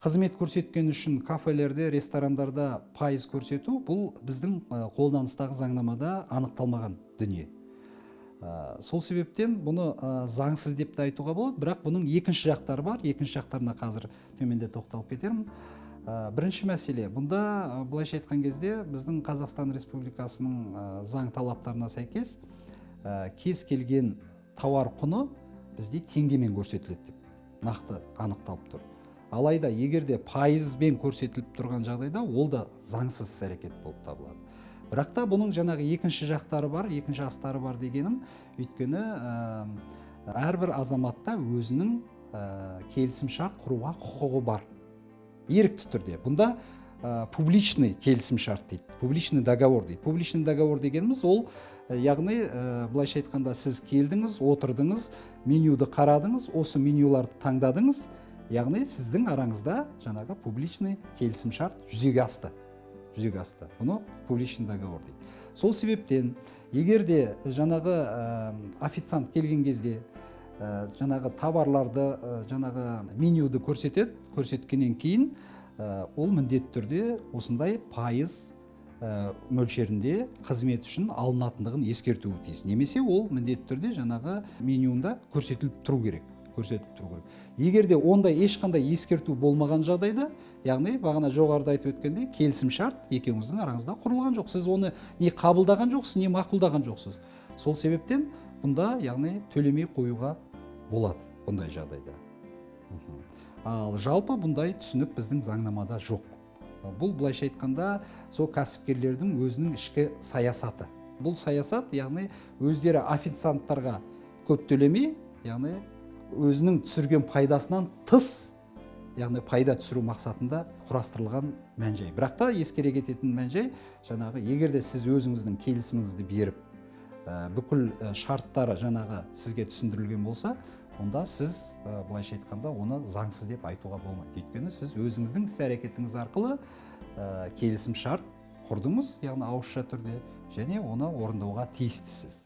Қызмет көрсеткен үшін кафелерде, ресторандарда пайыз көрсету — бұл біздің қолданыстағы заңнамада анықталмаған дүние. Сол себептен бұны заңсыз деп те айтуға болады, бірақ бұның екінші жақтары бар. Екінші жақтарына қазір төменде тоқталып кетермін. Бірінші мәселе бұнда, былайша айтқан кезде, біздің Қазақстан Республикасының заң талаптарына сәйкес, кез келген тауар құны бізде теңгемен көрсетіледі деп нақты анықталып тұр. Алайда егер де пайызбен көрсетіліп тұрған жағдайда, ол да заңсыз іс әрекет болып табылады. Бірақ та бұның жаңағы екінші жақтары бар, екінші астары бар дегенім, өйткені әрбір азаматта өзінің келісімшарт құруға құқығы бар ерікті түрде. Бұнда публичный келісімшарт дейді, публичный договор дейді. Публичный договор дегеніміз ол, яғни, былайша айтқанда, сіз келдіңіз, отырдыңыз, менюді қарадыңыз, осы менюларды таңдадыңыз, яғни сіздің араңызда жаңағы публичный келісімшарт жүзеге асты. Бұны публичный договор дейді. Сол себептен егер де жаңағы официант келген кезде жаңағы товарларды, жаңағы менюді көрсетеді, көрсеткеннен кейін ол міндетті түрде осындай пайыз мөлшерінде қызмет үшін алынатындығын ескертуі тиіс немесе ол міндетті түрде жаңағы менюында көрсетіліп тұру керек, көрсетіліп тұру керек. Егер де ондай ешқандай ескерту болмаған жағдайда, яғни бағана жоғарыда айтып өткендей, келісімшарт екеуіңіздің араңызда құрылған жоқ, сіз оны не қабылдаған жоқсыз, не мақұлдаған жоқсыз. Сол себептен бұнда, яғни, төлемей қоюға болады бұндай жағдайда. Ал жалпы бұндай түсінік біздің заңнамада жоқ. Бұл, былайша айтқанда, сол кәсіпкерлердің өзінің ішкі саясаты. Бұл саясат, яғни, өздері официанттарға көп төлемей, яғни өзінің түсірген пайдасынан тыс, яғни пайда түсіру мақсатында құрастырылған мән-жай. Бірақ та ескере кететін мән-жай, жаңағы егер де сіз өзіңіздің келісіміңізді беріп, бүкіл шарттары жаңағы сізге түсіндірілген болса, онда сіз, былайша айтқанда, оны заңсыз деп айтуға болмайды, өйткені сіз өзіңіздің іс әрекетіңіз арқылы келісім шарт құрдыңыз, яғни ауызша түрде, және оны орындауға тиістісіз.